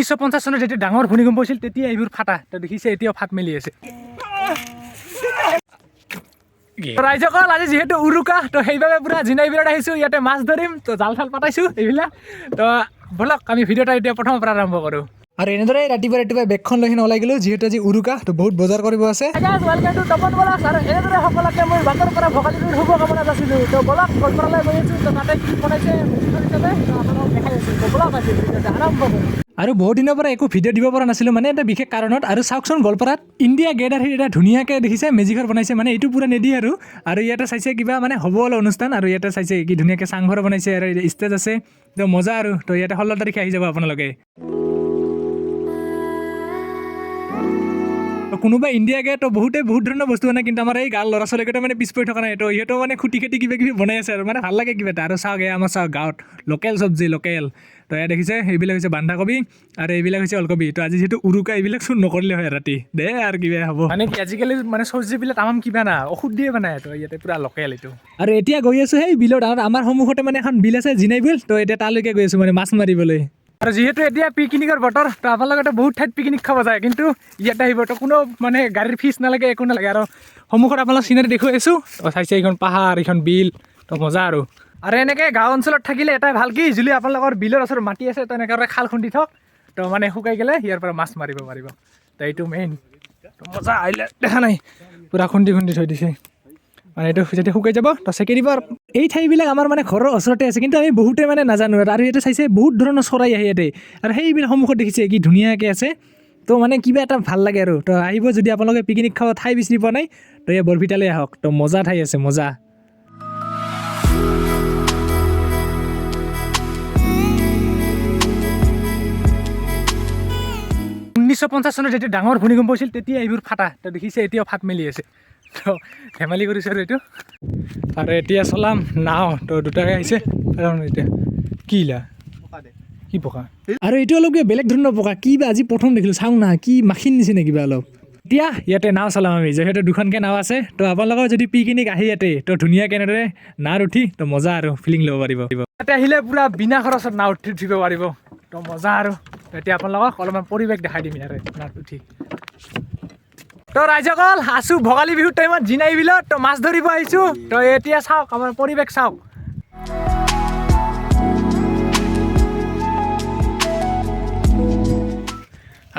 1950 চনত যেতিয়া ডাঙৰ ভূমিকম্প হৈছিল, তেতিয়া এইবোৰ ফাটা। তো দেখিছে, এতিয়াও ফাট মেলি আছে। ৰাইজসকল, আজি যিহেতু উৰুকা, তো সেইবাবে পূৰা জিনাই বিলত আহিছোঁ, ইয়াতে মাছ ধৰিম। তো জাল চাল পাতাইছোঁ এইবিলাক। তো ব'লক, আমি ভিডিঅ'টা এতিয়া প্ৰথমৰ পৰা আৰম্ভ কৰোঁ। আৰু এনেদৰে ৰাতিপুৱা ৰাতিপুৱা বেগখন লৈ কিনে ওলাই গ'লোঁ, যিহেতু আজি উৰুকা, তো বহুত বজাৰ কৰিব আছে। Welcome to Tapan vlogs. আৰু এনেদৰে সকলোকে মই বাটৰ পৰা ভোগালী বিহুৰ শুভকামনা যাচিলোঁ। তো ব'লক, গোৱালপাৰালৈ গৈ আছোঁ। তো তাতে কি বনাইছে মেজিকৰ হিচাপে, তো আপোনালোকক দেখাই আছোঁ। তো ব'লক, আজি ভিডিঅ'টো আৰম্ভ কৰোঁ। আৰু বহুত দিনৰ পৰা একো ভিডিঅ' দিব পৰা নাছিলোঁ, মানে এটা বিশেষ কাৰণত। আৰু চাওকচোন, গোৱালপাৰাত ইণ্ডিয়া গেট আৰু এটা ধুনীয়াকৈ দেখিছে মেজিঘৰ বনাইছে, মানে এইটো পূৰা নিদিয়ে আৰু। আৰু ইয়াতে চাইছে, কিবা মানে হ'ব অলপ অনুষ্ঠান। আৰু ইয়াতে চাইছে, কি ধুনীয়াকৈ চাংঘৰ বনাইছে আৰু ষ্টেজ আছে। তো মজা আৰু। তো ইয়াতে 16 তাৰিখে আহি যাব আপোনালোকে। তো কোনোবা ইণ্ডিয়া গেট, তো বহুতে বহুত ধৰণৰ বস্তু বনায়, কিন্তু আমাৰ এই গাঁৱৰ ল'ৰা ছোৱালীকেইটা মানে পিছ পৰি থকা নাই। তো ইহঁতেও মানে খুটি খেতি কিবা কিবি বনাই আছে আৰু মানে ভাল লাগে কিবা এটা। আৰু চাওক, এয়া আমাৰ চাওক, গাঁৱত লোকেল চব্জি, লোকেল। তো এয়া দেখিছে, এইবিলাক হৈছে বন্ধাকবি আৰু এইবিলাক হৈছে ওলকবি। তো আজি যিহেতু উৰুকা, এইবিলাক চোন নকৰিলে হয় ৰাতি দে আৰু কিবা হ'ব। মানে কি, আজিকালি মানে চব্জিবিলাক তামাম কিবা না ঔষধ দিয়ে বনায়। তো ইয়াতে পূৰা লোকেল এইটো। আৰু এতিয়া গৈ আছোঁ সেই বিলত, আৰু আমাৰ সন্মুখতে মানে এখন বিল আছে, জিনাই বিল। তো এতিয়া তালৈকে গৈ আছোঁ মানে মাছ মাৰিবলৈ। আৰু যিহেতু এতিয়া পিকনিকৰ বতৰ, তো আপোনালোকে বহুত ঠাইত পিকনিক খাব যায়, কিন্তু ইয়াতে আহিব তো কোনো মানে গাড়ীৰ ফিজ নালাগে, একো নালাগে। আৰু সন্মুখত আপোনালোক চিনাৰী দেখুৱাই আছোঁ। তো চাইছে, এইখন পাহাৰ, এইখন বিল, তো মজা আৰু। আৰু এনেকৈ গাঁও অঞ্চলত থাকিলে এটাই ভাল কি, যদি আপোনালোকৰ বিলৰ ওচৰত মাটি আছে, তো এনেকৈ খাল খুন্দি থওক। তো মানে শুকাই গ'লে ইয়াৰ পৰা মাছ মাৰিব পাৰিব। তো এইটো মেইন। তো মজা আহিলে, দেখা নাই, পূৰা খুন্দি খুন্দি থৈ দিছে। মানে এইটো যেতিয়া শুকাই যাব, তো চেকি দিব। আৰু এই ঠাইবিলাক আমাৰ মানে ঘৰৰ ওচৰতে আছে, কিন্তু আমি বহুতে মানে নাজানো। আৰু ইয়াতে চাইছে, বহুত ধৰণৰ চৰাই আহে ইয়াতে। আৰু সেইবিলাক সন্মুখত দেখিছে, কি ধুনীয়াকৈ আছে। তো মানে কিবা এটা ভাল লাগে আৰু। তো আহিব, যদি আপোনালোকে পিকনিক খাব ঠাই বিচাৰি পোৱা নাই, তো এই বৰভিটালৈ আহক। তো মজা ঠাই আছে, মজা। 1950 চনত যেতিয়া ডাঙৰ ভূমিকম্প হৈছিল, তেতিয়া এইবোৰ ফাটা। তো দেখিছে, এতিয়াও ফাট মেলি আছে। তো ধেমালি কৰিছোঁ আৰু এইটো। আৰু এতিয়া চলাম নাও। তো দুটাকে আহিছে আৰু এতিয়া কি লা কি পকা। আৰু এইটো অলপ কিবা বেলেগ ধৰণৰ পকা কি বা, আজি প্ৰথম দেখিলোঁ। চাওঁ না, কি মাখিৰ নিচিনা কিবা অলপ। এতিয়া ইয়াতে নাও চলাম আমি, যিহেতু দুখনকৈ নাও আছে। তো আপোনালোকৰ যদি পিকনিক আহি ইয়াতে, তো ধুনীয়াকৈ এনেদৰে নাৱত উঠি তো মজা আৰু ফিলিং ল'ব পাৰিব। ইয়াতে আহিলে পূৰা বিনা খৰচত নাৱত উঠি উঠিব পাৰিব। তো মজা আৰু। তো এতিয়া আপোনালোকক অলপমান পৰিৱেশ দেখাই দিম ইয়াৰে নাৱত উঠি। তো ৰাইজসকল, আছোঁ ভোগালী বিহুৰ টাইমত জিনাই বিলত, তো মাছ ধৰিব আহিছোঁ। তো এতিয়া চাওক, আমাৰ পৰিৱেশ চাওক।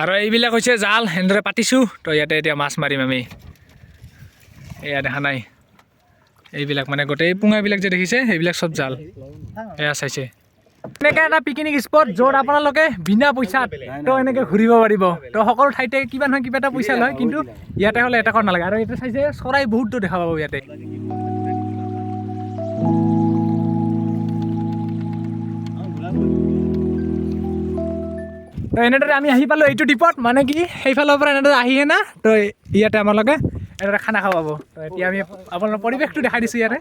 আৰু এইবিলাক হৈছে জাল, এনেদৰে পাতিছোঁ। তো ইয়াতে এতিয়া মাছ মাৰিম আমি। এয়া দেখা নাই, এইবিলাক মানে গোটেই পুঙাবিলাক যে দেখিছে, সেইবিলাক চব জাল। এয়া চাইছে, এনেকৈ এটা পিকনিক স্পট, য'ত আপোনালোকে বিনা পইচাত তো এনেকৈ ঘূৰিব পাৰিব। তো সকলো ঠাইতে কিবা নহয় কিবা এটা পইচা লয়, কিন্তু ইয়াতে হ'লে এটকাও নালাগে। আৰু ইয়াতে চাইছে, চৰাই বহুতো দেখা পাব ইয়াতে। তো এনেদৰে আমি আহি পালোঁ এইটো দ্বীপত, মানে কি, সেইফালৰ পৰা এনেদৰে আহিহে না, তো ইয়াতে আমালোকে এনেদৰে খানা খাব পাব। তো এতিয়া আমি আপোনালোকৰ পৰিৱেশটো দেখাই দিছোঁ ইয়াতে।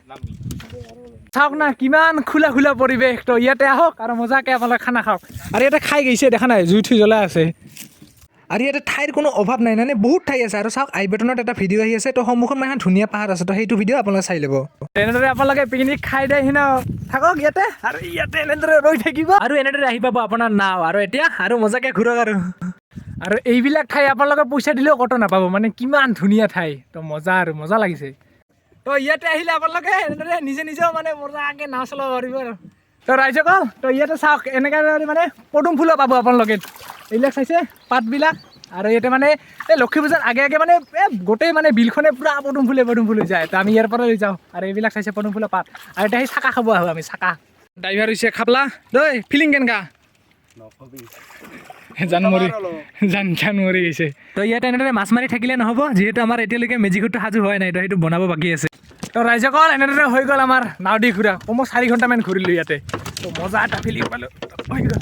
চাওক না, কিমান খোলা খোলা পৰিৱেশ। তো ইয়াতে আহক আৰু মজাকৈ আপোনালোকে খানা খাওক। আৰু ইয়াতে খাই গৈছে, দেখা নাই, জুই থুই জ্বলাই আছে। আৰু ইয়াতে ঠাইৰ কোনো অভাৱ নাই, মানে বহুত ঠাই আছে। আৰু চাওক, আই বাটনত এটা ভিডিঅ' আহি আছে। তো সন্মুখত মানে এখন ধুনীয়া পাহাৰ আছে, তো সেইটো ভিডিঅ' আপোনালোকে চাই ল'ব। এনেদৰে আপোনালোকে পিকনিক খাই দেই সিনা থাকক ইয়াতে, আৰু ইয়াতে এনেদৰে ৰৈ থাকিব আৰু এনেদৰে আহি পাব আপোনাৰ নাও। আৰু এতিয়া আৰু মজাকৈ ঘূৰক আৰু। আৰু এইবিলাক ঠাই আপোনালোকে পইচা দিলেও ক'তো নাপাব, মানে কিমান ধুনীয়া ঠাই। তো মজা আৰু মজা লাগিছে। তো ইয়াতে আহিলে আপোনালোকে এনেদৰে নিজে নিজেও মানে মজাকৈ নাও চলাব পাৰিব। আৰু তো ৰাইজসকল, তো ইয়াতে চাওক, এনেকৈ মানে পদুম ফুলো পাব আপোনালোকে। এইবিলাক চাইছে, পাতবিলাক। আৰু ইয়াতে মানে এই লক্ষী পূজাৰ আগে আগে মানে এই গোটেই মানে বিলখনে পূৰা পদুম ফুলে পদুম ফুল হৈ যায়। তো আমি ইয়াৰ পৰা লৈ যাওঁ। আৰু এইবিলাক চাইছে, পদুম ফুলৰ পাত। আৰু এতিয়া সেই চাকা খাব আহোঁ আমি, চাকা। ড্ৰাইভাৰ হৈছে খাপলা দৈ। ফিলিং কেনেকা? জান মৰি জান জান মৰি গৈছে। তো ইয়াত এনেদৰে মাছ মাৰি থাকিলে নহ'ব, যিহেতু আমাৰ এতিয়ালৈকে মেজিঘৰটো সাজু হোৱাই নাই, তো সেইটো বনাব বাকী আছে। তো ৰাইজসকল, এনেদৰে হৈ গ'ল আমাৰ নাও দি ঘূৰা। কমেও 4 ঘণ্টামান ঘূৰিলোঁ ইয়াতে। তো মজা এটা ফিলিং পালোঁ। হৈ গ'ল।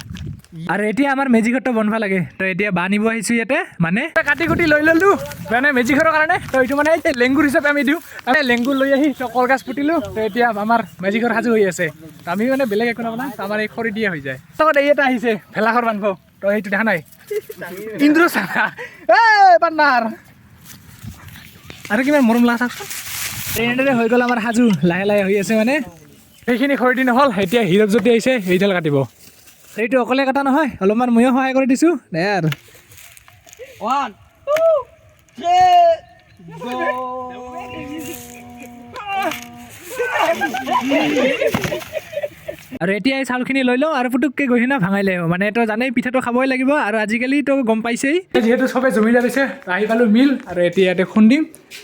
আৰু এতিয়া আমাৰ মেজিঘৰটো বনাব লাগে। তো এতিয়া বাঁহ নিব আহিছোঁ ইয়াতে মানে। কাটি কুটি লৈ ল'লোঁ মানে মেজিঘৰৰ কাৰণে। তো এইটো মানে এই লেংগুৰ হিচাপে আমি দিওঁ। আমি লেংগুৰ লৈ আহি তো কলগছ পুতিলোঁ। তো এতিয়া আমাৰ মেজিঘৰ সাজু হৈ আছে। তো আমি মানে বেলেগ একো নবনাওঁ, তো আমাৰ এই খৰি দিয়ে হৈ যায়। লগত এই এটা আহিছে ভেলাঘৰ বান্ধিব। তো সেইটো দেখা নাই, ইন্দ্ৰ চাঙা এ পাৰ্টনাৰ। আৰু কিমান মৰম লগা, চাওকচোন। এনেদৰে হৈ গ'ল আমাৰ সাজু, লাহে লাহে হৈ আছে মানে। সেইখিনি খৰি দি নহ'ল, এতিয়া হীৰকজ্যোতি আহিছে, সেইডাল কাটিব। এইটো অকলে কথা নহয়, অলপমান ময়ো সহায় কৰি দিছোঁ দে আৰু। One, two, three, go. আৰু এতিয়া এই চাউলখিনি লৈ লওঁ আৰু পুটুককৈ গৈ কিনে ভাঙাই লৈ আহোঁ। মানে তই জানেই, পিঠাটো খাবই লাগিব আৰু আজিকালি তো গম পাইছেই যিহেতু চবে জমিদাৰ হৈছে। আহি পালোঁ মিল আৰু এতিয়া ইয়াতে খুন্দিম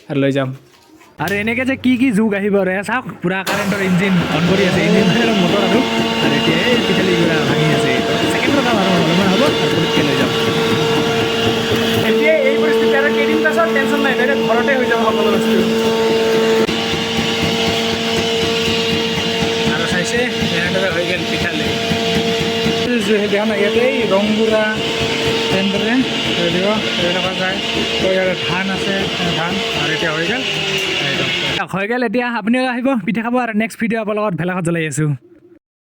আৰু লৈ যাম। আৰু এনেকৈ যে কি কি যুগ আহিব আৰু এয়া চাওক, পূৰা কাৰেণ্টৰ ইঞ্জিন অন কৰি আছে, ইঞ্জিন মানে মটৰ আৰু। আৰু এতিয়া এই পিঠালি গুড়া ভাঙি আছে। ছেকেণ্ডৰ কাম আৰু, অলপমান হ'ব আৰু পুটুককৈ লৈ যাম। এতিয়া এই পৰিস্থিতি আৰু কেইদিন পাছত টেনশ্যন নাই, ডাইৰেক্ট ঘৰতে হৈ যাব সকলো বস্তু। আৰু চাইছে, এনেদৰে হৈ গ'ল পিঠালি। দেখা নাই, ইয়াতে এই ৰংগুড়া তেনেদৰে ধৰি দিব এইবিলাকত যায়। তো ইয়াতে ধান আছে, ধান। আৰু এতিয়া হৈ গ'ল, একদম হৈ গ'ল। এতিয়া আপুনিও আহিব পিঠা খাব আৰু নেক্সট ভিডিঅ' আপোনাৰ লগত ভেলাঘৰ জ্বলাই আছোঁ।